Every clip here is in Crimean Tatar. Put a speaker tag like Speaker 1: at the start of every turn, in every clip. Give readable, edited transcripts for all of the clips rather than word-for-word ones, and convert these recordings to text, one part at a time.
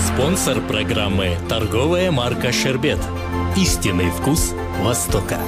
Speaker 1: Sponsor programmı, torgovaya marka Şerbet. İstinıy vkus Vostoka.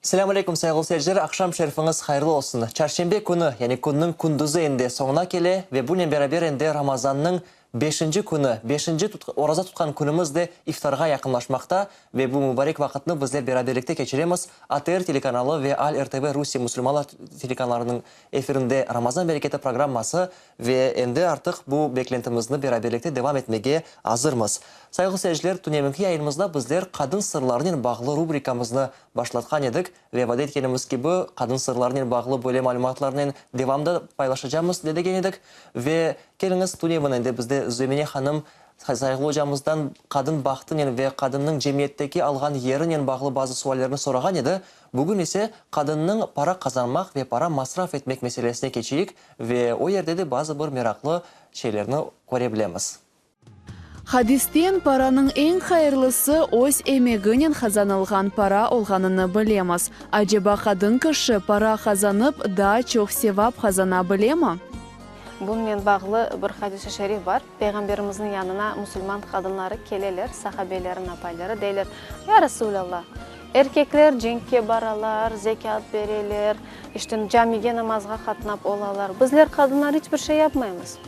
Speaker 2: Selâm aleyküm, sayğılı seyirciler, aqşam şerifiñiz hayırlı olsun. Çarşenbe künü, yani künniñ kündüzi endi soñuna kele ve bunen beraber endi Ramazannıñ beşinci künü, beşinci oraza tutqan künümiz de iftarğa yaqınlaşmaqta ve bu mübarek vaqıtnı bizler beraberlikte keçiremiz. ATR telekanalı ve Al RTV Rusiye musulmanlar telekanallarınıñ efirinde Ramazan bereketi programması Ve endi artıq bu beklentimizni beraberlikte devam etmege azırmız. Sayğılı seyirciler, tünevinki yayınımızda bizler qadın sırlarınen bağlı rubrikamıznı başlatqan edik ve vade etkenimiz kibi, qadın sırlarınen bağlı böyle malümatlarnen devamda paylaşacamız degen edik. Ve keliñiz, tünevin endi bizde Zemine hanım sayğılı ocamızdan qadın bahtınen ve qadınnıñ cemiyetteki alğan yerinen bağlı bazı suallerni sorağan edi. Bugün ise qadınnıñ para qazanmaq ve para masraf etmek meselesine keçeyik Ve o yerde de bazı bir meraqlı şeylerni köre bilemiz.
Speaker 3: Hadisten paranıñ eñ hayırlısı öz emeginen qazanılğan para olğanını bilemiz. Aceba qadın kişi para qazanıp daa çoq sevap qazana bilemi?
Speaker 4: Bunınen bağlı bir hadis-i şerif bar. Peyğamberimizniñ yanına musulman qadınları keleler, sahabelerin apayları, deyler, Ya Resulallah, Erkekler cenkke baralar, zekât bereler, işte, camige namazğa qatnap olalar. Bizler, qadınlar, iç bir şey yapmaymız.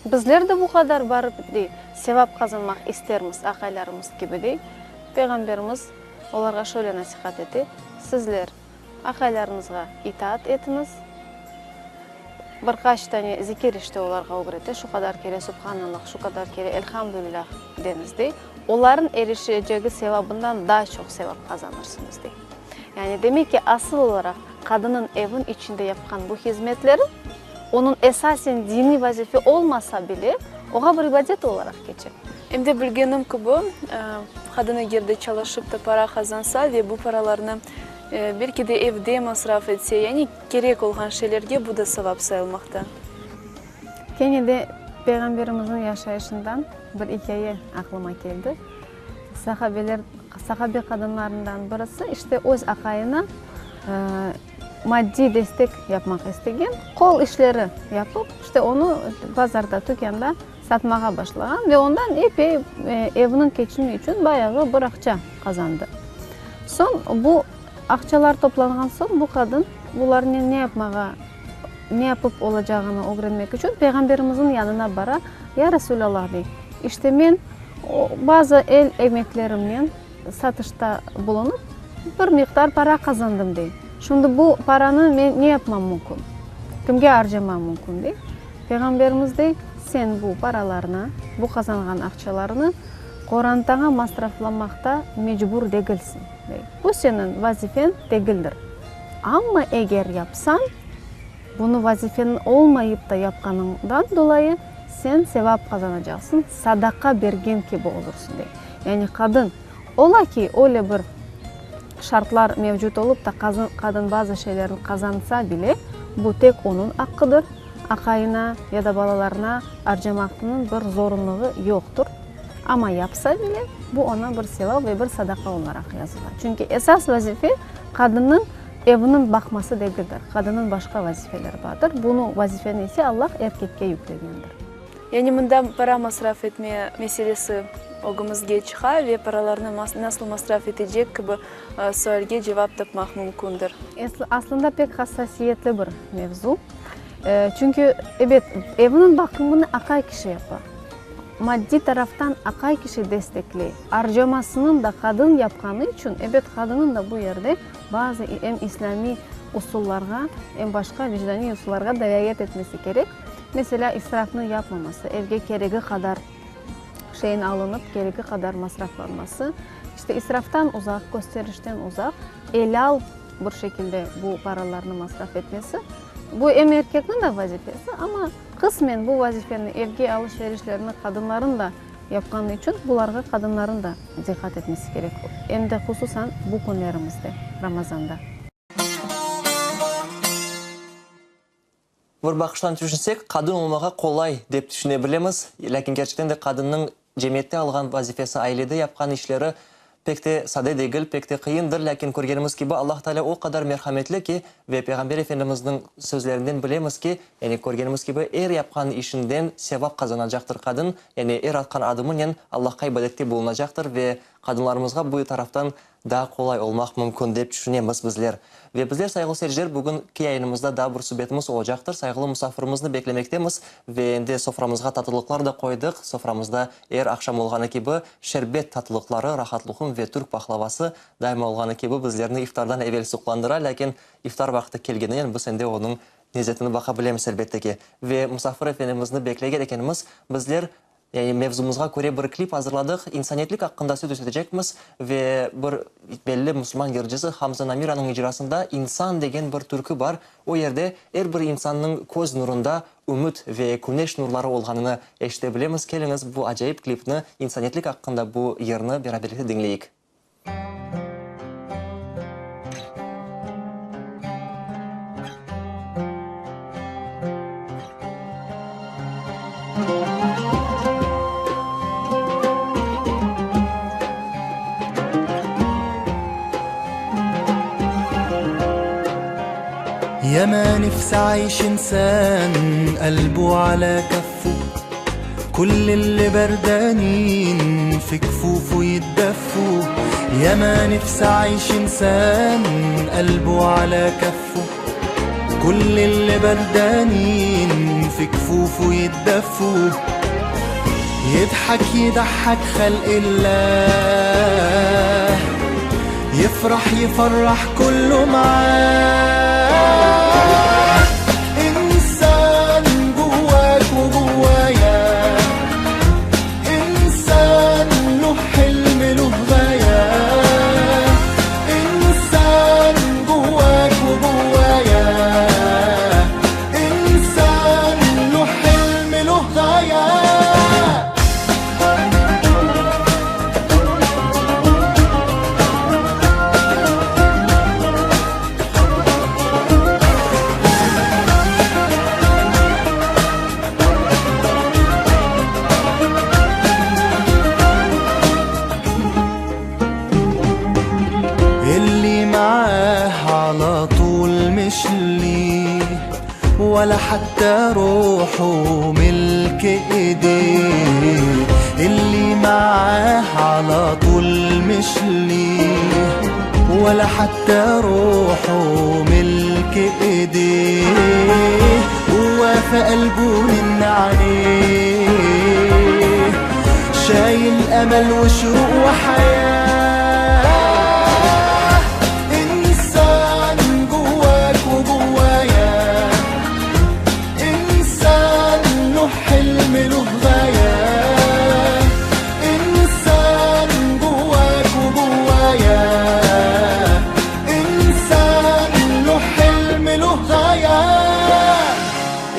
Speaker 4: Bizler de bu qadar barıp, dey, sevap qazanmaq istermiz, aqaylarımız kibi, dey. Peyğamberimiz olarğa şöyle nasihat ete, Sizler aqaylarıñızğa itaat etiñiz. Bir qaç tane zikir işte olarğa ögrete, şu qadar kere Subhanallah, şu qadar kere Elhamdülilâh deñiz, dey. Olarıñ erişecegi sevabından daa çoq sevap qazanırsıñız, dey. Yani, demek ki, asıl olaraq qadınıñ evin içinde yapqan bu hizmetleri, onıñ esasen diniy vazife olmasa bile, oğa bir ibadet olaraq keçe.
Speaker 3: Em de bilgenim kibi, qadın eger de çalışıp da para qazansa ve bu paralarnı belki de evde masraf etse, yani kerek olğan şeylerge bu da savap sayılmaqta.
Speaker 4: Kene de Peyğamberimizniñ yaşayışından bir ikâye aqlıma keldi. Sahabeler, sahabe qadınlarından birisi işte öz aqayına maddiy destek yapmaq istegen, qol işleri yapıp, işte onı bazarda, tükânda satmağa başlağan ve ondan epey eviniñ keçimi içün bayağı bir aqça qazandı. Soñ bu aqçalar toplanğan soñ bu qadın bularnen ne yapmağa, ne yapıp olacağını ögrenmek içün Peyğamberimizniñ yanına bara, Ya Resulallah, dey, işte men bazı el emeklerimnen satışta bulunıp, bir miqdar para qazandım, dey. Şimdi bu paranı men ne yapmam mümkün, kimge arcamam mümkün, dey. Peyğamberimiz dey, Sen bu paralarnı, bu qazanğan aqçalarnı qorantaña masraflamaqta mecbur degilsiñ, dey. Bu seniñ vazifeñ degildir. Amma eger yapsañ, bunı vazifeñ olmayıp da yapqanıñdan dolayı sen sevap qazanacaqsıñ, sadaqa bergen kibi olursıñ, dey. Yani qadın, ola ki, öyle bir şartlar mevcut olıp da, qadın bazı şeylerni qazansa bile, bu tek onıñ aqqıdır, aqayına ya da balalarına arcamaqnıñ bir zorunlığı yoqtır. Amma yapsa bile, bu oña bir sevap ve bir sadaqa olaraq yazıla. Çünki esas vazife qadınnıñ eviniñ baqması degildir. Qadınnıñ başqa vazifeleri bardır. Bunı, vazifeni ise Allah erkekke yüklegendir.
Speaker 3: Yani mında para masraf etme meselesi ögümizge çıqa ve paralarnı nasıl masraf etecek kibi sualge cevap tapmaq mümkündir.
Speaker 4: Aslında pek hassasiyetli bir mevzu. Çünki, ebet, evniñ baqımını aqay kişi yapa. Maddiy taraftan aqay kişi destekley. Arcamasınıñ da qadın yapqanı içün, ebet, qadınıñ da bu yerde bazı em islâmiy usullarğa, em başqa vicdaniy usullarğa da riayet etmesi kerek. Meselâ, israfnı yapmaması, evge keregi qadar şeyin alınıp, keregi qadar masraflanması, işte, israftan uzaq, kösterişten uzaq, elâl bir şekilde bu paralarnı masraf etmesi, bu em erkekniñ de vazifesi, amma qısmen bu vazifeni, evge alış-verişlerni qadınların da yapqanı içün, bularğa qadınların da diqqat etmesi kerek, em de hususan bu künlerimizde, Ramazanda.
Speaker 2: Bir baqıştan tüşünsek, qadın olmağa qolay dep tüşüne bilemiz, lâkin kerçekten de qadınnıñ cemiyette alğan vazifesi, ailede yapqan işleri pek te sade degil, pek te qıyındır. Lâkin körgenimiz kibi, Allah Teala o qadar merhametli ki, ve Peyğamber Efendimizniñ sözlerinden bilemiz ki, yani körgenimiz kibi, er yapqan işinden sevap qazanacaqtır qadın, yani er atqan adımınen Allahqa ibadette bulunacaqtır ve qadınlarımızğa bu taraftan Daa qolay olmaq mümkün, dep tüşünemiz bizler. Ve bizler, sayğılı seyirciler, bugünki yayınımızda daa bir subetimiz olacaqtır. Sayğılı musafirimizni beklemektemiz ve endi soframızğa tatlılıqlar da qoydıq. Soframızda er aqşam olğanı kibi şerbet tatlılıqları, rahatluqum ve türk pahlavası daima olğanı kibi bizlerni iftardan evel suqlandıra. Lâkin iftar vaqtı kelgeninen biz endi onıñ lezetini baqa bilemiz, elbette ki. Ve musafir efendimizni beklegen ekenimiz, bizler Yani mevzumızğa köre bir klip azırladıq, insaniyetlik aqqında söz etecekmiz ve bir belli musulman yırcısı Hamza Namiranıñ icrasında İnsan degen bir türkü bar, o yerde er bir insannıñ köz nurunda ümüt ve küneş nurları olğanını eşite bilemiz. Keliñiz, bu acayip klipni, insaniyetlik aqqında bu yırnı beraberlikte diñleyik.
Speaker 5: ياما نفسي أعيش إنسان قلبه على كفه كل اللي بردانين في كفوفه يتدفوا ياما نفسي أعيش إنسان قلبه على كفه كل اللي بردانين في كفوفه يتدفوا يضحك يضحك خلق الله يفرح يفرح كله معاه إنسان جواك وجوايا إنسان له حلم له غاية إنسان جواك وجوايا إنسان له حلم له غاية اللي معاه على طول مش ليه ولا حتى روحه ملك ايديه اللي معاه على طول مش ليه ولا حتى روحه ملك ايديه هو في قلبه من عليه شايل امل وشوق وحياه انسان جواك وجوايا انسان له حلم له غايه انسان جواك وجوايا انسان له حلم له غايه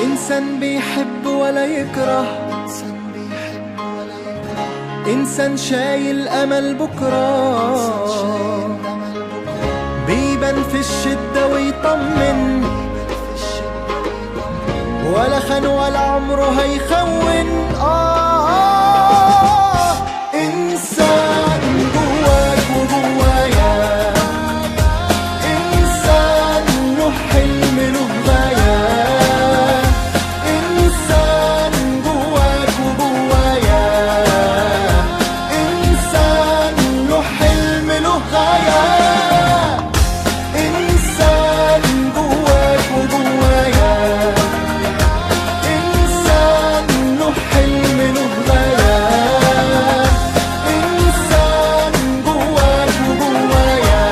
Speaker 5: انسان بيحب ولا يكره انسان بيحب ولا يكره انسان شايل امل بكره بيبان في الشده ويطمن ولا خان ولا عمره هيخون آه إنسان جواك وجوايا إنسان له حلم له غاية إنسان جواك وجوايا إنسان له حلم له غاية إنسان جواك وجوايا إنسان له حلم له غاية إنسان جواك وجوايا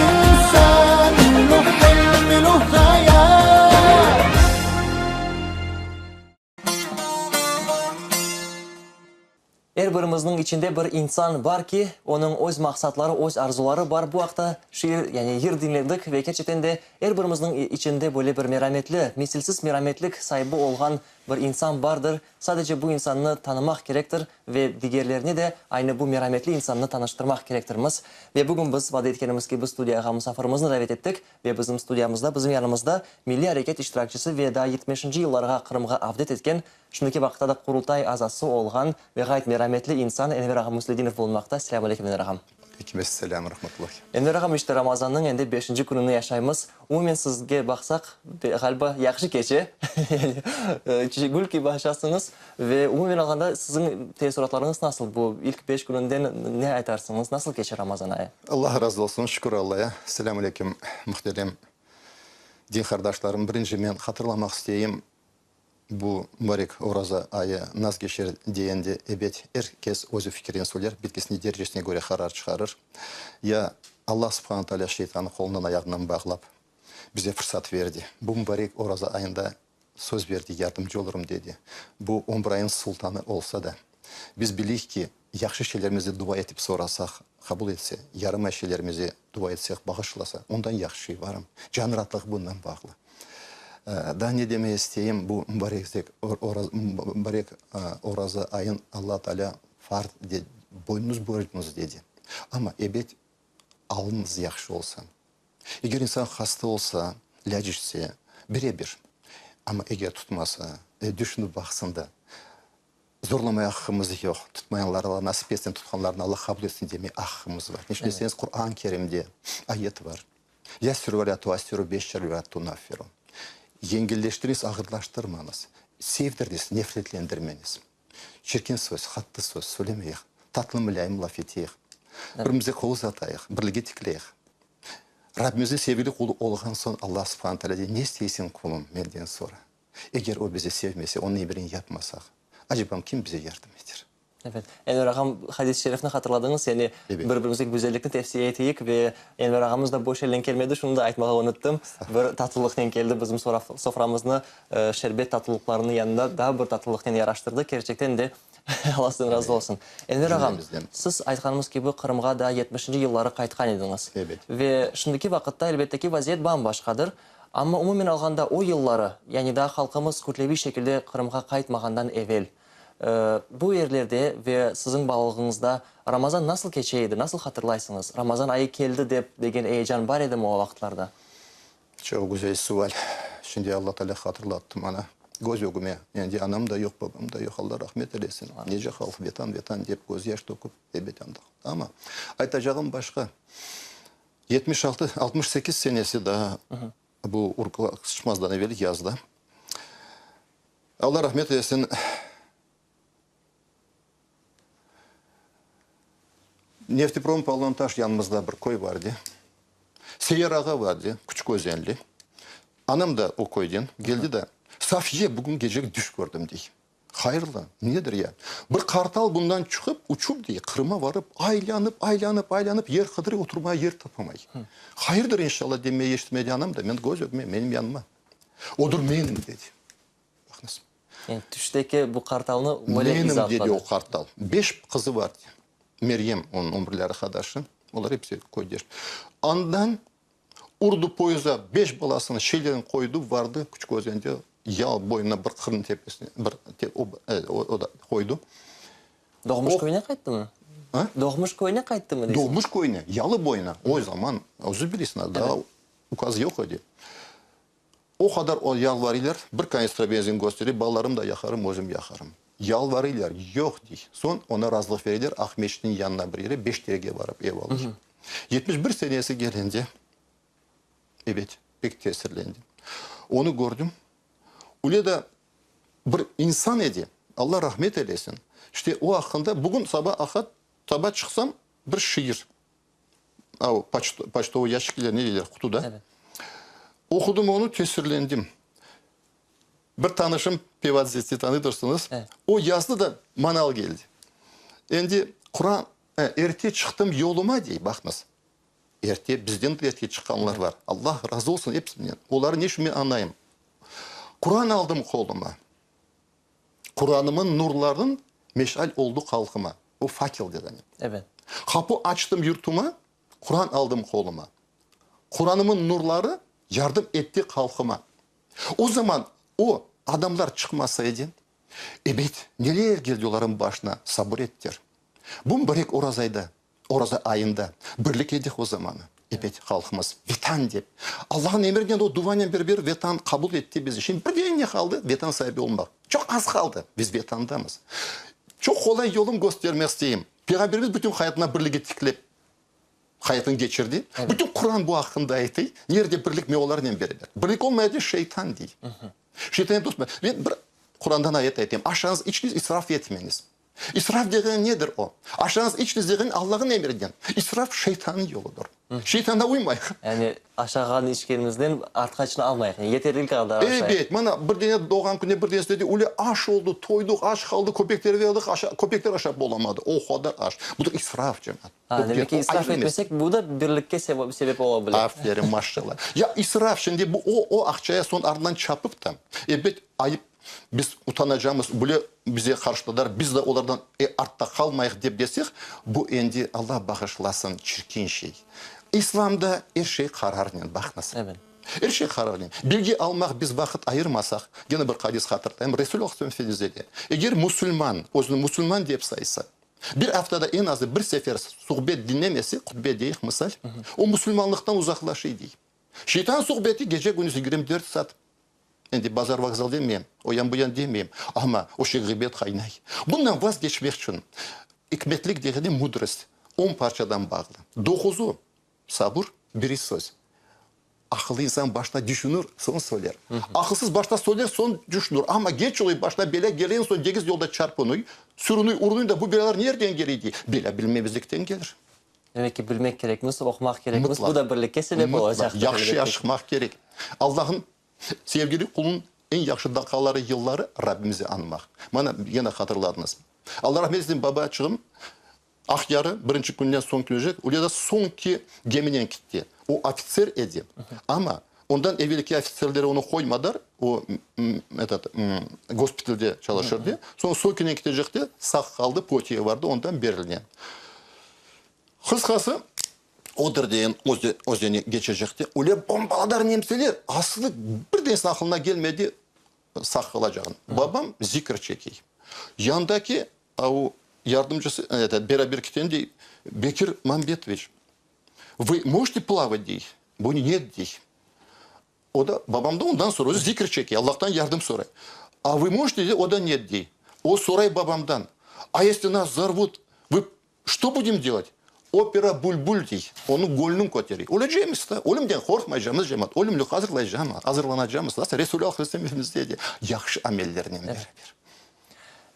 Speaker 5: إنسان له حلم له غاية
Speaker 2: Er birimizniñ içinde bir insan bar ki, onıñ öz maqsatları, öz arzuları bar. Bu aqta şiir, yani yır diñledik ve kerçekten de er birimizniñ içinde böyle bir merametli, misilsiz merametlik saibi olğan. bir insan bardır. Sadece bu insannı tanımaq kerektir ve digerlerine de aynı bu merametli insannı tanıştırmaq kerektirmiz. Ve bugün biz, vade etkenimiz kibi, studiyağa musafirimizni davet ettik ve bizim studiyamızda, bizim yanımızda milliy areket iştirakçisi ve daa yetmişinci yıllarğa Qırımğa avdet etken, şimdiki vaqıtta da Qurultay azası olğan ve ğayet merametli insan Enver ağa Müsledinov bulunmaqta. Selâm aleyküm, Enver ağam.
Speaker 6: Aleyküm esselâm, rahmetullah.
Speaker 2: Enver ağam, işte Ramazannıñ endi beşinci kününi yaşaymız. Umumen sizge baqsaq, ğaliba, yahşı keçe. Yani, gül kibi açasıñız. Ve umumen alğanda siziñ teessuratlarıñız nasıl bu ilk beş kününden ne aytarsıñız, nasıl keçe Ramazan ayı?
Speaker 6: Allah razı olsun, şükür Allaya. Selâm aleyküm, muhterem din qardaşlarım. Birinci men hatırlamaq isteyim, Bu mubarek oraza ayı naz geçer diyende, ebet, er kes özü fikirini söyler, bilgisine, derecesine köre qarar çıqarır. Ya Alla subhana taalâ şeytannı qolundan ayağından bağlap, bize fırsat verdi. Bu mubarek oraza ayında söz berdi, yardımcı olurım dedi. Bu on bir ayın sultanı olsa da, biz bileyik ki, yahşı şeylerimizi dua etip sorasaq, qabul etse, yaramay şeylerimizi dua etsek, bağışlasa, ondan yahşı şey varmı? Can raatlığı bundan bağlı. Daa ne demeye isteyim, bu mubarek oraza ayın Alla Taalâ farz, boynunuz borcunuz dedi. Amma, ebet, alıñız yahşı olsa. Eger insan hasta olsa, ilâc içse, bire-bir. Amma eger tutmasa, düşünip baqsın da, Zorlamaya aqqımız yoq. Tutmayanlar Alla nasip etsin, tutqanlarnı Alla qabul etsin demeye aqqımız bar. Neçün deseñiz, Quran Kerimde ayet bar, Yassiru ve lâ tuassiru, beşşiru ve lâ tunaffiru. Yengilleştiriñiz, ağırlaştırmañız. Sevdiriñiz, nefretlendirmeñiz. Çirkin söz, qattı söz söylemeyik. Tatlı, mulâyim laf eteyik. Birbirimize qol uzatayıq, birligi tikleyik. Rabbimizniñ sevgili qulu olğan soñ Alla subhane teala dey, Ne isteysiñ, qulum, menden sora. Eger o bizi sevmese, onıñ emirini yapmasaq, acebam kim bize yardım eter?
Speaker 2: Evet. Enver ağam, hadis-i şerifni hatırladıñız, yani bir-birimizge güzellikni tevsiye eteyik ve Enver ağamız da boş elnen kelmedi, şunı da aytmağa unuttım, bir tatlılıqnen keldi, bizim soframıznı şerbet tatlılıqlarınıñ yanında daa bir tatlılıqnen yaraştırdı. Kerçekten de, Alla sizden razı olsun. Enver ağam, siz aytqanımız kibi, Qırımğa daa yetmişinci yılları qaytqan ediñiz. Ve şimdiki vaqıtta, elbette ki, vaziyet bam-başqadır. Amma umumen alğanda o yılları, yani daa halqımız kütleviy şekilde Qırımğa qaytmağandan evel, bu yerlerde ve siziñ balalığıñızda Ramazan nasıl keçe edi, nasıl hatırlaysıñız? Ramazan ayı keldi dep degen eyecan bar edimi o vaqıtlarda?
Speaker 6: Çoq güzel sual. Şimdi Alla Taalâ hatırlattı maña. Köz ögüme, endi anam da yoq, babam da yoq, Alla rahmet eylesin. Nece halq Vetan, Vetan dep közyaş töküp, ebet anda. Amma aytacağım başqa. 76, 68 senesi daa bu urkular çıqmazdan evel yazda. Alla rahmet eylesin, Neftiprom Palvantaş yanımızda bir köy bar edi. Seyyar ağa bar edi, Küçük Özenli. Anam da o köyden keldi de, Safiye, bugün gece düş kördim, dey. Hayırlı, nedir ya? Bir qartal bundan çıqıp, uçup, dey, Qırıma varıp, aylanıp, aylanıp, aylanıp, yer qıdırıy, oturmağa yer tapamay. Hayırdır, inşallah, demeye eşitmedi anam da, men köz ögüme, menim yanıma. Odır menim, dedi. Baqıñız.
Speaker 2: Yani tüşteki bu qartalnı böyle
Speaker 6: Menim,
Speaker 2: izaatladı.
Speaker 6: dedi o qartal. Beş qızı bar, dey. Meryem, onıñ ömürli arqadaşı. Olar episi köydeş. Andan Urdu poyezda beş balasını, şeylerini qoydı, vardı Küçük Özende yal boyuna bir qırnıñ tepesine, bir o da qoydı.
Speaker 2: Doğmuş köyüne qayttımı?
Speaker 6: A?
Speaker 2: Doğmuş köyüne qayttımı deysiñ?
Speaker 6: Doğmuş köyüne, yalı boyuna. O zaman, özü bilesiñ, daa ukaz yoq edi. O qadar o yalvarıylar, bir kanistra benzin köstere, balalarım da yaqarım, özüm yaqarım. Yalvarıylar, yoq dey. Soñ ona razılıq bereler, Aqmescitniñ yanına bir yere, Beşterege barıp ev alır. 71 senesi kelgende, ebet, pek tesirlendim. Onı kördim. Öyle de bir insan edi, Alla rahmet eylesin. İşte o aqqında bugün saba aqat, saba çıqsam, bir şiir. A, poçtovıy yaşikler ne deyler, qutuda. Oqudım onı, tesirlendim. Bir tanışım, Pevatzeti tanıdırsıñız, o yazdı da, maña al keldi. Endi Quran, erte çıqtım yoluma, dey, baqıñız. Erte, bizden de erte çıqqanlar bar. Allah razı olsun episinden. Oları ne içün men añlayım. Quran aldım qoluma. Quranımın nurların meşal oldu halqıma. O fakel degeni.
Speaker 2: Evet.
Speaker 6: Qapı açtım yurtuma, Quran aldım qoluma. Quranımın nurları yardım etti halqıma. O zaman o. adamlar çıqmasa edi, ebet, neler keldi olarnıñ başına, sabır ettiler. Bu mübarek orazayda, oraza ayında birlik edik o zamanı. Ebet, halqımız Vetan dep, Allahnıñ emirinen o duanen beraber Vetan qabul etti bizi. Şimdi bir de ne qaldı? Vetan saibi olmaq. Çoq az qaldı. Biz Vetandamız. Çoq qolay yolun köstermek isteyim. Peyğamberimiz bütün hayatına birligi tiklep hayatını keçirdi. Bütün Quran bu aqqında aytı. Nerde birlik, men olarnen beraber. Birlik olmaya şeytan dey. Şeytan dost. Men bir Qurandan ayet aytayım. Aşañız, içiñiz, israf etmeñiz. İsraf degeni nedir o? Aşañız, içiñiz degeni Allahnıñ emrinden. İsraf şeytannıñ yoludır. Şeytanğa uymayıq.
Speaker 2: Yani aşağan içkenimizden artqaçını almayıq. Yani yeterli qadar aşayıq.
Speaker 6: Ebet, mana bir dene doğğan künde bir denesi dedi, öyle aş oldı, toydıq, aş qaldı, köpeklerge berdik, aşa, köpekler aşap olamadı. O qadar aş. Budır israf, cemaat.
Speaker 2: Ha, demek ki, israf etmesek, bu da birlikke sebep ola bile.
Speaker 6: Aferin, maşallah. Ya israf, şimdi bu o, o aqçaya soñ artından çapıp da, ebet, ayıp, biz utanacamız, bile bize qarşıladılar, biz de olardan artta qalmayıq dep desek, bu endi, Allah bağışlasın, çirkin şey. İslamda er şey qararnen, baqıñız.
Speaker 2: Evet.
Speaker 6: Er şey qararnen. Bilgi almaq biz vaqıt ayırmasaq, gene bir hadis hatırlayım, Resulullah sallallahu aleyhi ve sellem dedi, eger musulman özüni musulman dep saysa, Bir aftada eñ azı bir sefer suhbet diñlemese, hutbe deyik, misal, o musulmanlıqtan uzaqlaşıy, dey. Şeytan suhbeti gece-kündüz 24 saat. Endi bazar vokzal demeyim, o yan bu yan demeyim, amma o şey ğıybet qaynay. Bundan vazgeçmek içün ikmetlik degeni mudrost, on parçadan bağlı. Doquzu, Sabır, biri söz. Aqıllı insan başta düşünür, soñ söyler. Aqılsız başta söyler, soñ düşünür. Amma geç olıp başına belâ kelgen soñ degiz yolda çarpınuy, sürünuy, urunuy da bu belâlar nereden kele dey. Belâ bilmemezlikten kelir.
Speaker 2: Demek ki, bilmek kerekmiz, oqumaq kerekmiz. Bu da birlikke sebep olacaqtır,
Speaker 6: Mıtlaq. Yahşı aşıqmaq kerek. Allahnıñ sevgili qulunıñ eñ yahşı daqqaları, yılları Rabbimizi añmaq. Mana, yine hatırladıñız. Alla rahmet etsin, babaçığım Aqyarı birinci künden soñ külecek, öyle de soñki geminen kitti. O ofitser edi, amma ondan evelki ofitserleri onı qoymadılar, o, etot, gospitalde çalışırdı. Soñ soñkinen ketecekte sağ qaldı, Potiye vardı, ondan Berline. Qısqası, Oder degen özeni geçecekte öyle bombaladılar nemseler, aslı bir denesiniñ aqılına kelmedi sağ qalacağını. Babam zikr çekey. Yandaki A o yardımcısı, eto, beraber keten dey, Bekir Mambetoviç, vı možete plavat, dey, bu net, dey. O da, babam da ondan soray, özü zikir çeke, Allahtan yardım soray. A vı možete, dey, o da net, dey. O soray babamdan, a esli nas vzorvut, vı Çto budim delat? Opera bülbül dey, onı gönlüñ kötere. Ölecemiz da, ölümden qorqmaycamız, cemaat, ölümlük azırlaycamız, azırlanacamız. Nasıl Resulü Allah Efendimiz dedi, yahşı amellernen beraber.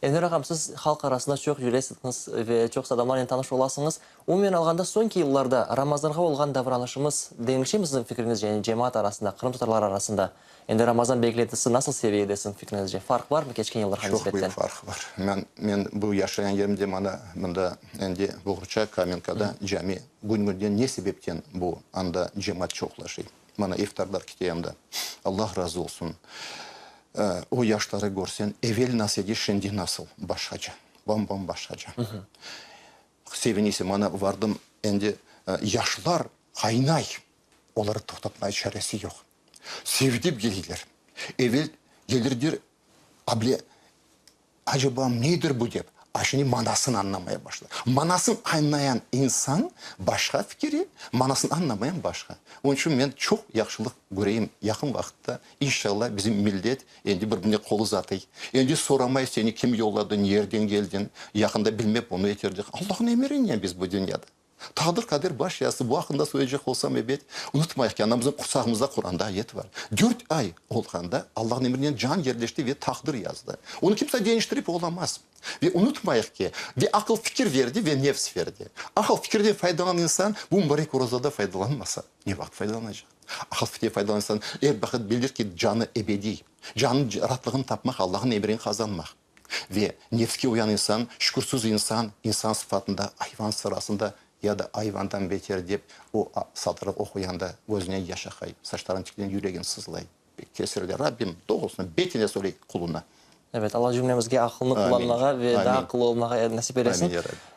Speaker 2: Enver ağam, siz halq arasında çoq yüresiñiz ve çoqsa adamlarnen tanış olasıñız. Umumen alğanda, soñki yıllarda Ramazanğa olğan davranışımız deñişemi siziñ fikriñizce, yani cemaat arasında, qırımtatarlar arasında? Endi Ramazan beklentisi nasıl seviyede siziñ fikriñizce? Farq barmı keçken yıllarğa
Speaker 6: Çoq
Speaker 2: nisbetten?
Speaker 6: büyük farq bar. Men, men bu yaşayan yerimde, mana mında endi Boğurça, Kamenkada cami kün-künden ne sebepten bu anda cemaat çoqlaşıy? Mana iftarlar kete anda. Allah razı olsun. O yaşları körsen, evel nasıl edi, şimdi nasıl? Başqaca, bam-bam-başqaca. Sevinesiñ, mana vardım, endi yaşlar qaynay, oları toqtatmaya çaresi yoq. Sevdip keleyler. Evel kelirdir, able, aceba nedir bu dep, a şimdi manasını añlamaya başladı. Manasını añlayan insan başqa fikiri, manasını añlamayan başqa. Onıñ içün men çoq yahşılıq köreyim yaqın vaqıtta, inşallah, bizim millet endi bir-birine qol uzatıy. Endi soramay seni kim yolladı, nereden keldiñ, yaqında bilmep onı eterdik. Allahnıñ emirinen biz bu dünyada. Taqdir, qader baş yazdı. Bu aqqında söyleycek olsam, ebet, unutmayıq ki, anamıznıñ qursağımızda Quranda ayet bar. Dört ay olğanda Allahnıñ emrinen can yerleşti ve taqdir yazdı. Onı kimse deñiştirip olamaz. Ve unutmayıq ki, ve aqıl-fikir verdi, ve nefs verdi. Aqıl-fikirden faydalan insan bu mübarek orazada faydalanmasa, ne vaqıt faydalanacaq? Aqıl-fikirden faydalan insan er vaqıt bilir ki, canı ebediy. Canıñ ratlığını tapmaq, Allahnıñ emrini qazanmaq. Ve nefske uyan insan, şükürsüz insan, insan sıfatında ayvan sırasında ya da ayvandan beter dep o satırı oquyanda közünen yaş aqay, saçların tiklen, yüregin sızlay. Pek tesirli. Rabbim doğrusını betine söyley quluna.
Speaker 2: Ebet, Alla cümlemizge aqılnı qullanmağa ve daa aqıllı olmağa nasip eylesin.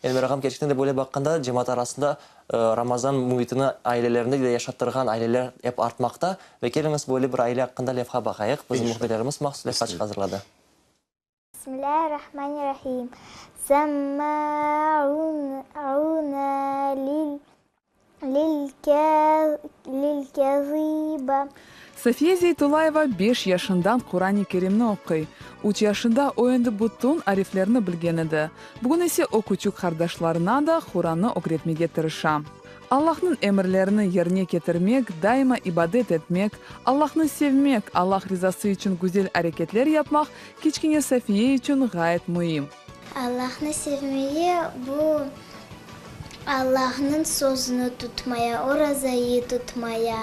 Speaker 2: Elmira ağam, kerçekten de böyle baqqanda, cemaat arasında Ramazan müitini ailelerinde de yaşattırğan aileler ep artmaqta. Ve keliñiz, böyle bir aile aqqında levha baqayıq. Bizim mühbirlerimiz mahsus levhaçıq azırladı.
Speaker 7: Bismillâhirrahmanirrahim. Semmâ'ûne lil-kezîbe.
Speaker 8: Safiye Zeytullayeva beş yaşından Quran-ı Kerimni oquy. Üç yaşında o endi bütün ariflerni bilgen edi. Bugün ise o küçük qardaşlarına da Qurannı ögretmege tırışa. Allahnıñ emirlerini yerine ketirmek, daima ibadet etmek, Allahnı sevmek, Allah rizası içün güzel areketler yapmaq kiçkene Safiye içün ğayet müim.
Speaker 7: Allahnı sevmeye, bu, Allahnıñ sözüni tutmaya, orazayı tutmaya,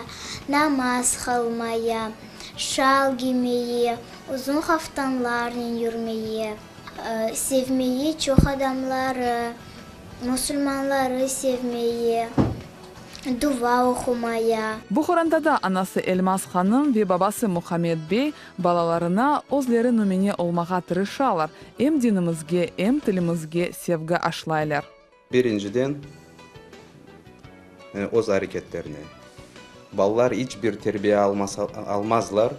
Speaker 7: namaz qılmaya, şal giymeye, uzun qaftanlarnen yürmeye, sevmeye çoq adamları, musulmanları sevmeye, duva oqumaya.
Speaker 8: Bu qorantada anası Elmaz hanım ve babası Muhammed bey balalarına özleri nümüne olmağa tırışalar, em dinimizge, em tilimizge sevgi aşlaylar.
Speaker 9: Birinciden, öz areketlerine. Balalar iç bir terbiye almazlar,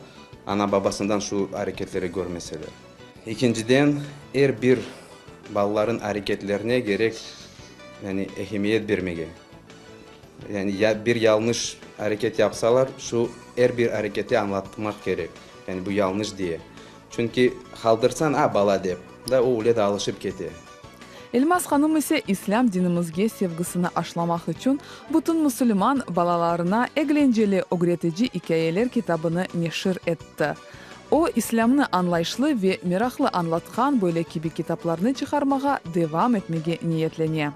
Speaker 9: ana-babasından şu areketleri körmeseler. Ekinciden, er bir balaların areketlerine kerek, yani, ehemmiyet bermege. Yani, ya bir yañlış areket yapsalar, şu er bir areketi añlatmaq kerek, yani, bu yañlış diye. Çünki qaldırsañ, a, bala dep, da o öyle de alışıp kete.
Speaker 8: Elmaz hanım ise İslâm dinimizge sevgisini aşlamaq içün bütün musulman balalarına eglenceli ögretici ikâyeler kitabını neşir etti. O, İslâmnı añlayışlı ve meraqlı añlatqan böyle kibi kitaplarnı çıqarmağa devam etmege niyetlene.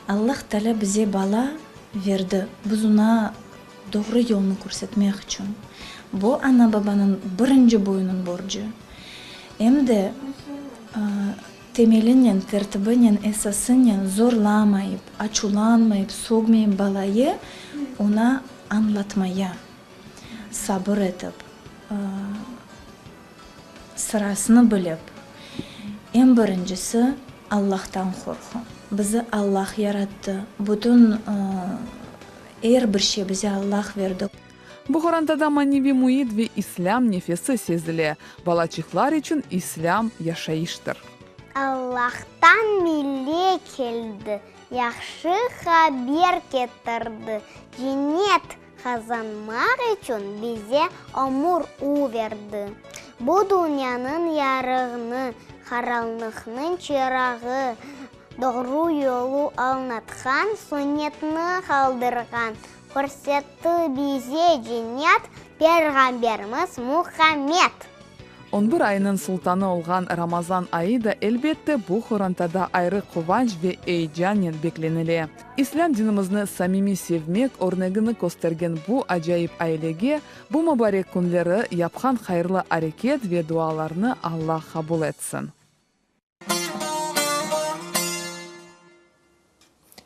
Speaker 10: Allah Taalâ bize bala verdi, biz oña doğru yolnı körsetmek içün. Bu ana-babanıñ birinci boyunıñ borcu. Em de temelinen, tertibinen, esasınen zorlamayıp, açuvlanmayıp, sögmeyip balayı oña añlatmaya, sabır etip, sırasını bilip, eñ birincisi Allahtan qorqu. Bizi Allah yarattı, bütün er bir şey bize Allah berdi.
Speaker 8: Bu qorantada maneviy müit ve İslâm nefesi sezile. Balaçıqlar içün İslâm, yaşayıştır.
Speaker 7: Allahtan melek keldi, yahşı haber ketirdi, Cennet qazanmaq içün bize ömür u berdi. Bu dünyanıñ yarığını, qaranlıqnıñ çırağı, Doğru yolu añlatqan, sunnetni qaldırğan, Körsetti bize cennet Peyğamberimiz Muhammed.
Speaker 8: On bir aynıñ sultanı olğan Ramazan ayı da elbette bu qorantada ayrı quvanç ve eyecannen beklenile. İslâm dinimizni samimiy sevmek örnegini köstergen bu acayip ailege bu mubarek künleri yapqan hayırlı areket ve dualarnı Alla qabul etsin.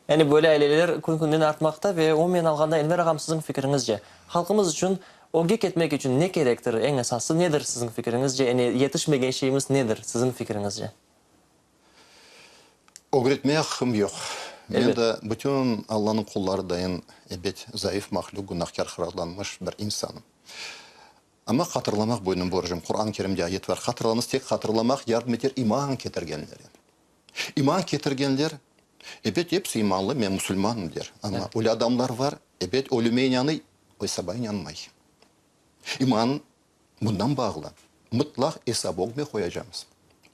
Speaker 2: Yani böyle aileler kün-künden artmaqta ve umumen alğanda, Enver ağam, siziñ fikiriñizce, halqımız içün ögge ketmek içün ne kerektir, eñ esası nedir siziñ fikiriñizce, yani yetişmegen şeyimiz nedir siziñ fikiriñizce?
Speaker 6: Ögretmeye aqqım yoq. Men de bütün Allanıñ qulları dayın, ebet, zayıf mahlüq, günahkâr, hıratlanmış bir insanım. Amma hatırlamaq boynum borcum, Quran-ı Kerimde ayet var, hatırlañız, tek hatırlamaq yardım eter iman ketirgenlere. İman ketirgenler, ebet, episi imanlı, men musulmanım der. Amma öyle adamlar var, ebet, ölüme inanıy, o esaba inanmay. İman bundan bağlı, mıtlaq esap ögüme qoyacamız.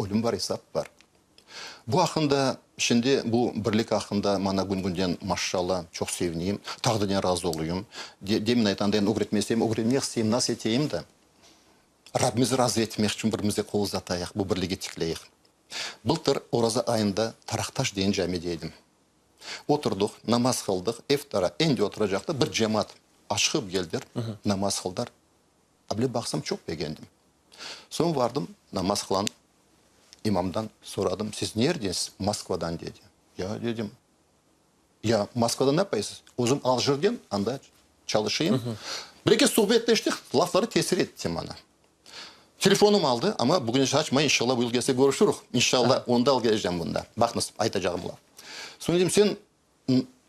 Speaker 6: Ölüm var, esap var. Bu aqqında, şimdi bu birlik aqqında mana kün-künden, maşşalla, çoq sevineyim, taqdirden razı oluyım. Demin aytqanday, ögretmesem, ögrenmek isteyim, nasıl eteyim de, Rabbimizni razı etmek içün birimizge qol uzatayıq, bu birligi tikleyik. Bıltır Oraza ayında Taraqtaş degen camide edim. Oturdıq, namaz qıldıq, iftara endi oturacaqta bir cemaat aşığıp keldiler, namaz qıldılar. Able baqsam, çoq begendim. Soñ vardım, namaz qılan İmamdan soradım, siz nerdensiz? Moskvadan, dedi. Ya, dedim, ya Moskvada ne yapaysız? Özüm Aljirden, anda çalışayım. Bir-eki suhbetleştik, lafları tesir etti maña. Telefonım aldı, amma bugün iş açmay, inşallah bu yıl kelse körüşürüz. İnşallah, onı da alıp keleceğim bunda. Baqıñız, aytacağım laf. Soñ dedim, sen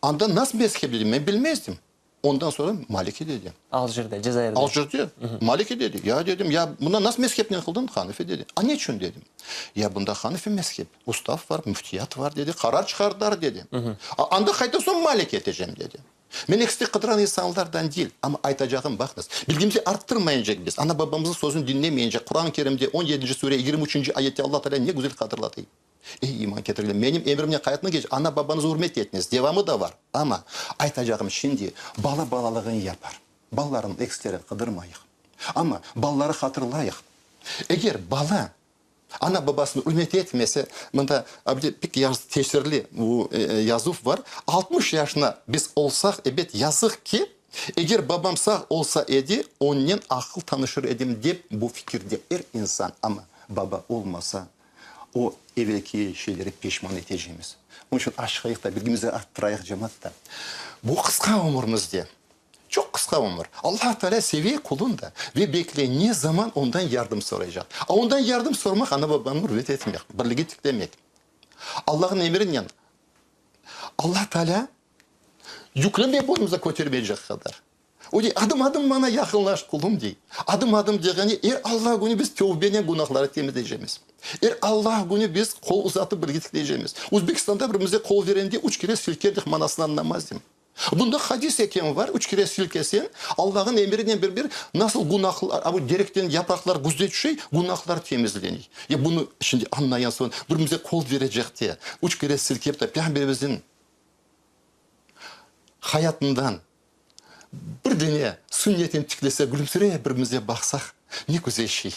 Speaker 6: anda nasıl mezhep dedim, men bilmezdim. Ondan soñra Maliki dedi.
Speaker 2: Aljirde, Cezairde.
Speaker 6: Aljirde, Maliki dedi. Ya dedim, ya bunda nasıl mezhepnen qıldıñ? Hanefi dedi. A neçün dedim. Ya bunda Hanefi mezhep, ustav var, müftiyat var dedi, qarar çıqardılar dedi. A anda qaytan soñ Maliki eteceğim dedi. Men eksik qıdıran insanlardan değil, amma aytacağım, baqıñız, bilgimizi arttırmayıncaq biz, ana-babamıznıñ sözüni diñlemeyince, Quran-ı Kerimde on yedinci sure yigirmi üçünci ayette Alla Teala ne güzel hatırlatay, Ey, iman ketirgenler, menim emrimnen qaytnı keç, ana-babañıznı ürmet etiñiz, devamı da bar, amma aytacağım şimdi, bala balalığını yapar, balalarnıñ eksiklerini qıdırmayıq, amma balaları hatırlayıq, eger bala Ana-babasını ürmet etmese, mında bir pek tesirli bu yazuv bar, 60 yaşına biz olsaq, ebet, yazıq ki, eger babam sağ olsa edi, onnen aqıl tanışır edim, dep bu fikirde er insan, amma baba olmasa, o evelki şeylere peşman etecemiz. Onıñ içün aşığayıq da, bilgimizi arttırayıq, cemaat da. Bu qısqa ömürimizde Çoq qısqa ömür. Allah Teala seve qulun da ve bekley, ne zaman ondan yardım soraycaq. A ondan yardım sormaq, ana-babanı ürmet etmek, birligi tiklemek. Allahnıñ emirinen Allah Teala yükleme boynumuza kötermeycek qadar. O dey, adım-adım maña yaqınlaş, qulum, dey. Adım-adım degeni, er Allah künü biz tövbenen günahları temizleycemiz. Er Allah künü biz qol uzatıp birge tikleycemiz. Özbekistanda birimize qol verende üç kere silkerdik manasını añlamazdım. Bunda hadis eken var, üç kere silkesen, Allañın emirinen bir-bir nasıl günahlar, a bu derekten yapraqlar küzde tüşey, günahlar temizleney. Ya bunı şimdi añlayan soñ, birimize qol verecekte, üç kere silkep de, Peyğamberimizniñ hayatından bir dene sünnetini tiklese, gülümsirep birimize baqsaq, ne güzel şey.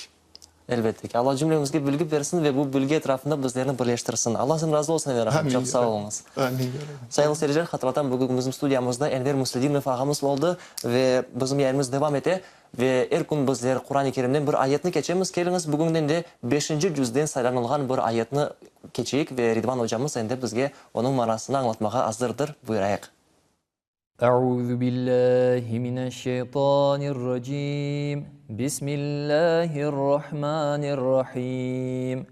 Speaker 2: Elbette ki, Alla cümlemizge bilgi bersin ve bu bilgi etrafında bizlerni birleştirsin. Alla sizden razı olsun, Enver ağam, çoq sağ oluñız.
Speaker 6: Amin, ya Rabbi.
Speaker 2: Sayğılı seyirciler, hatırlatam, bugün bizim studiyamızda Enver Müsledinov ağamız oldı ve bizim yayınımız devam ete. Ve er kün bizler Quran-ı Kerimden bir ayetni keçemiz. Keliñiz, bugünden de beşinci cüzden saylanılğan bir ayetni keçeyik ve Ridvan ocamız endi bizge onıñ manasını añlatmağa azırdır. Buyurayıq.
Speaker 11: Euzu billahi mineşşeytanirracim. Bismillahirrahmanirrahim.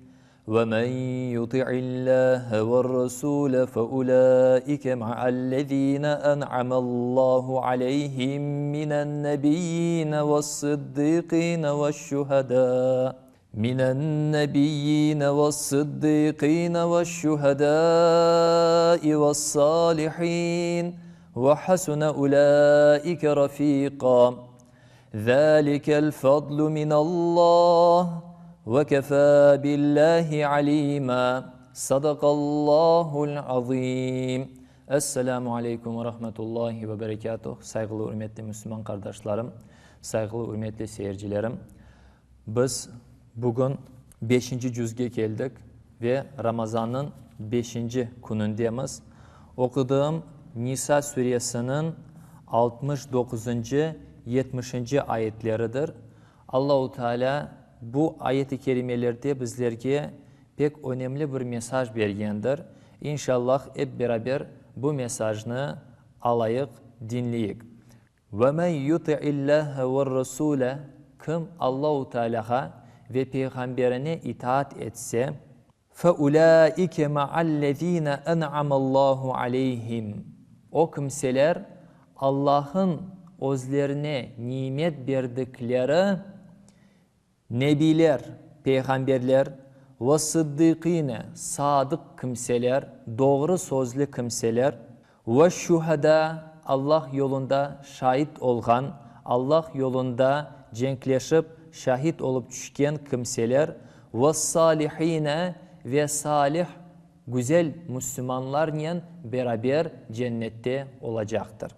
Speaker 11: Ve men yuti'illâhe ve'r-rasûle feulâike ma'allezîne en'amallahu aleyhim minen-nebiyyîne ve's-sıddîkîne veş-şuhedâ. Minen-nebiyyîne ve's-sıddîkîne veş-şuhedâi ve's-sâlihîn ve hasune ulâike rafîkâ. Zâlikel fadlu minallah ve kefâ billâhi alîmâ. Sadakallâhu'l azîm. Esselamu aleykum ve rahmetullahi ve berekâtuh. Sayğılı ürmetli müslüman qardaşlarım, sayğılı ürmetli seyircilerim. Biz bugün beşinci cüzge keldik ve Ramazannıñ beşinci künündemiz. Oqudığım Nisa süresiniñ 69-ncı, yetmişinci ayetleridir. Allahu Teala bu ayet-i kerimelerde bizlerge pek önemli bir mesaj bergendir. İnşallah, ep beraber bu mesajnı alayıq, diñleyik. Ve men yuti'illâhe ve'r-resûle, kim Allahu Tealâğa ve Peyğamberine itaat etse, feulâike ma'allezîne en'amallahu aleyhim, o kimseler Allah'ın özlerine nimet berdikleri Nebiyler, peyğamberler, ve sıddıqine, sadıq kimseler, doğru sözlü kimseler, ve şühedâ, Allah yolunda şahit olğan, Allah yolunda cenkleşip şahit olıp tüşken kimseler, ve salihine, ve salih, güzel, müslümanlarnen beraber cennette olacaqtır.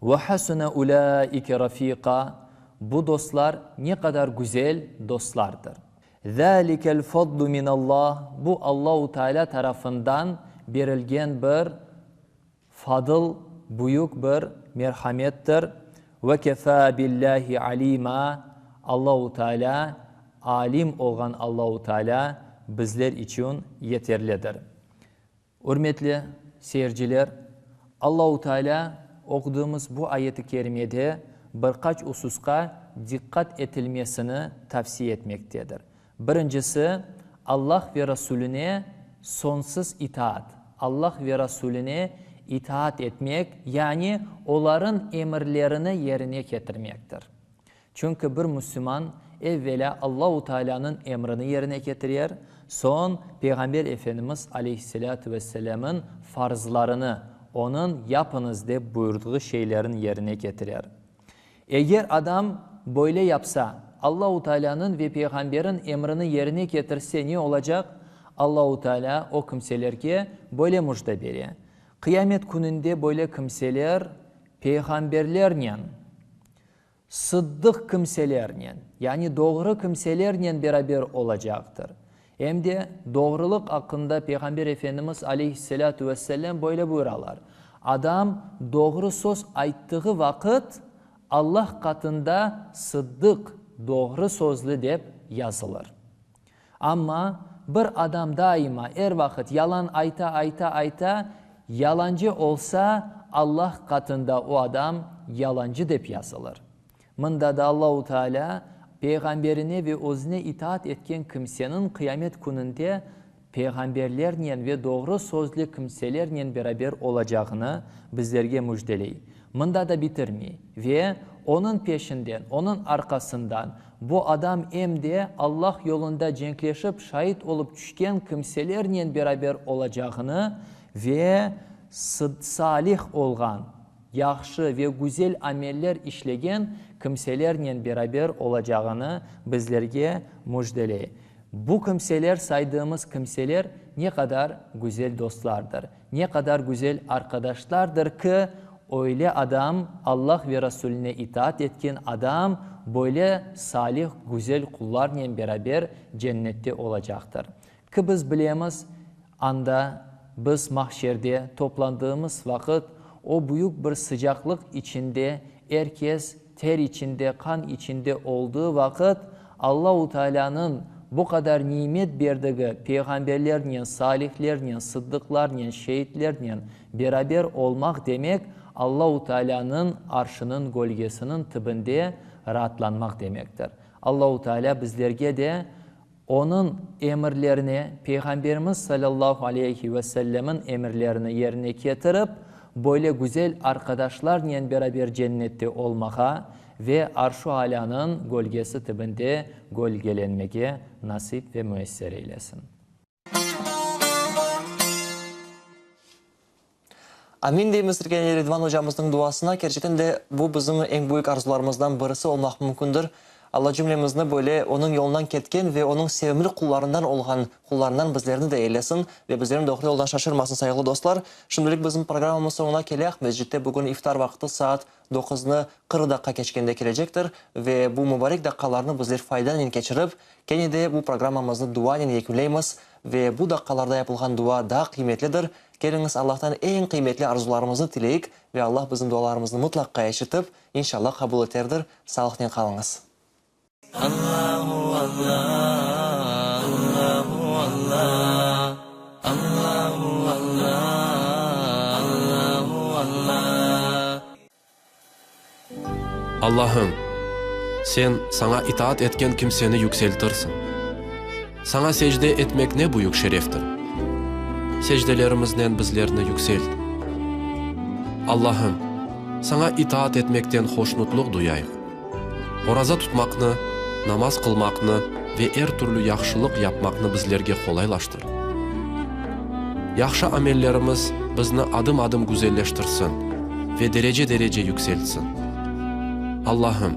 Speaker 11: Ve hasune ulâike rafîka, bu dostlar ne qadar güzel dostlardır. Zâlikel fadlu minallah, bu Allahu Teala tarafından berilgen bir fadıl, büyük bir merhamettir. Ve kefâ billâhi alîmâ, Allahu Teala, alim olğan Allahu Teala bizler içün yeterlidir. Ürmetli seyirciler, Allahu Teala oqudığımız bu ayet-i kerimede bir qaç ususqa diqqat etilmesini tavsiye etmektedir. Birincisi, Allah ve Rasulüne soñsız itaat, Allah ve Rasulüne itaat etmek, yani olarıñ emirlerini yerine ketirmektir. Çünki bir müslüman evvelâ Allahu Tealânıñ emrini yerine ketirer, soñ Peyğamber Efendimiz aleyhisselâtu vesselâmıñ farzlarını, onıñ yapıñız dep buyurdığı şeylerin yerine ketirer. Eger adam böyle yapsa, Allahu Tealânıñ ve Peyğamberiñ emrini yerine ketirse ne olacaq? Allahu Tealâ o kimselerge böyle müjde bere, Qıyamet kününde böyle kimseler peyğamberlernen, sıddıq kimselernen, yani doğru kimselernen beraber olacaqtır. Em de doğrulıq aqqında Peyğamber Efendimiz aleyhisselâtu vesselâm böyle buyuralar, Adam doğru söz ayttığı vaqıt, Allah qatında sıddıq, doğru sözlü dep yazılır. Amma bir adam daima, er vaqıt yalan ayta, ayta, ayta, yalancı olsa, Allah qatında o adam yalancı dep yazılır. Mında da Allahu Teala Peyğamberine ve özüne itaat etken kimseniñ qıyamet kününde peyğamberlernen ve doğru sözlü kimselernen beraber olacağını bizlerge müjdeley. Mında da bitirmey ve onıñ peşinden, onıñ arqasından bu adam em de Allah yolunda cenkleşip şait olıp tüşken kimselernen beraber olacağını ve salih olğan, yahşı ve güzel ameller işlegen kimselernen beraber olacağını bizlerge müjdeley. Bu kimseler, saydığımız kimseler ne qadar güzel dostlardır, ne qadar güzel arqadaşlardır ki, öyle adam, Allah ve Rasulüne itaat etken adam böyle salih, güzel qullarnen beraber cennette olacaqtır. Ki biz bilemiz, anda biz mahşerde toplandığımız vaqıt o büyük bir sıcaqlıq içinde er kes ter içinde, qan içinde oldığı vaqıt Allahu Tealânıñ bu qadar nimet berdigi peyğamberlernen, salihlernen, sıddıqlarnen, şeitlernen beraber olmaq demek Allahu Tealânıñ arşınıñ gölgesiniñ tibinde raatlanmaq demektir. Allahu Tealâ bizlerge de Onıñ emirlerine, Peyğamberimiz salâllahu aleyhi ve sellemiñ emirlerini yerine ketirip, böyle güzel arqadaşlarnen beraber cennette olmağa ve Arş-u Alânıñ gölgesi tibinde gölgelenmege nasip ve müesser eylesin.
Speaker 2: Amin deymiz kene Ridvan ocamıznıñ duasına. Kerçekten de bu bizim eñ büyük arzularımızdan birisi olmaq mümkündir. Alla cümlemizni böyle Onıñ yolundan ketken ve Onıñ sevimli qullarından olğan qullarından bizlerni de eylesin ve bizlerni doğru yoldan şaşırmasın, sayğılı dostlar. Şimdilik bizim programmamız soñuna kele. Aqmescitte bugün iftar vaqtı saat doquznı 40 daqqa keçkende kelecektir ve bu mubarek daqqalarnı bizler faydanen keçirip, kene de bu programmamıznı duanen yekünleymiz ve bu daqqalarda yapılğan dua daa qıymetlidir. Keliñiz, Allahtan eñ qıymetli arzularımıznı tileyik ve Allah bizim dualarımıznı mıtlaqqa eşitip, inşallah qabul eterdir. Sağlıqnen qalıñız.
Speaker 12: Allahım, Sen Saña itaat etken kimseni yükseltirsiñ. Saña secde etmek ne büyük şereftir! Secdelerimiznen bizlerni yükselt. Allahım, Saña itaat etmekten hoşnutlıq duyayıq. Oraza tutmaqnı, namaz qılmaqnı ve er türlü yahşılıq yapmaqnı bizlerge qolaylaştır. Yahşı amellerimiz bizni adım-adım güzelleştirsin ve derece-derece yükseltsin. Allahım,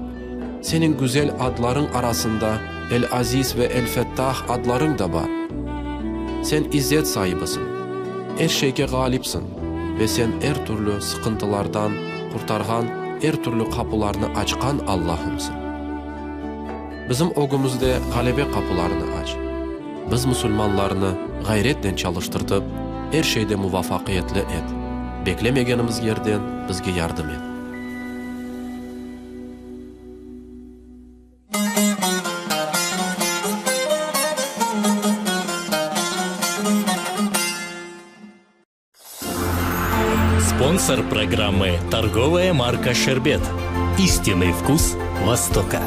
Speaker 12: Seniñ güzel adlarıñ arasında El-Aziz ve El-Fettah adlarıñ da bar. Sen izzet saibisiñ, er şeyge ğalipsiñ ve Sen er türlü sıqıntılardan qurtarğan, er türlü qapularnı açqan Allahımsıñ. Bizim ögümizde ğalebe qapularını aç. Biz musulmanlarnı ğayretnen çalıştırtıp, er şeyde muvafaqiyetli et. Beklemegenimiz yerden bizge yardım et.
Speaker 1: Sponsor programmı, torgovaya marka Şerbet. İstinный vkus. Востока.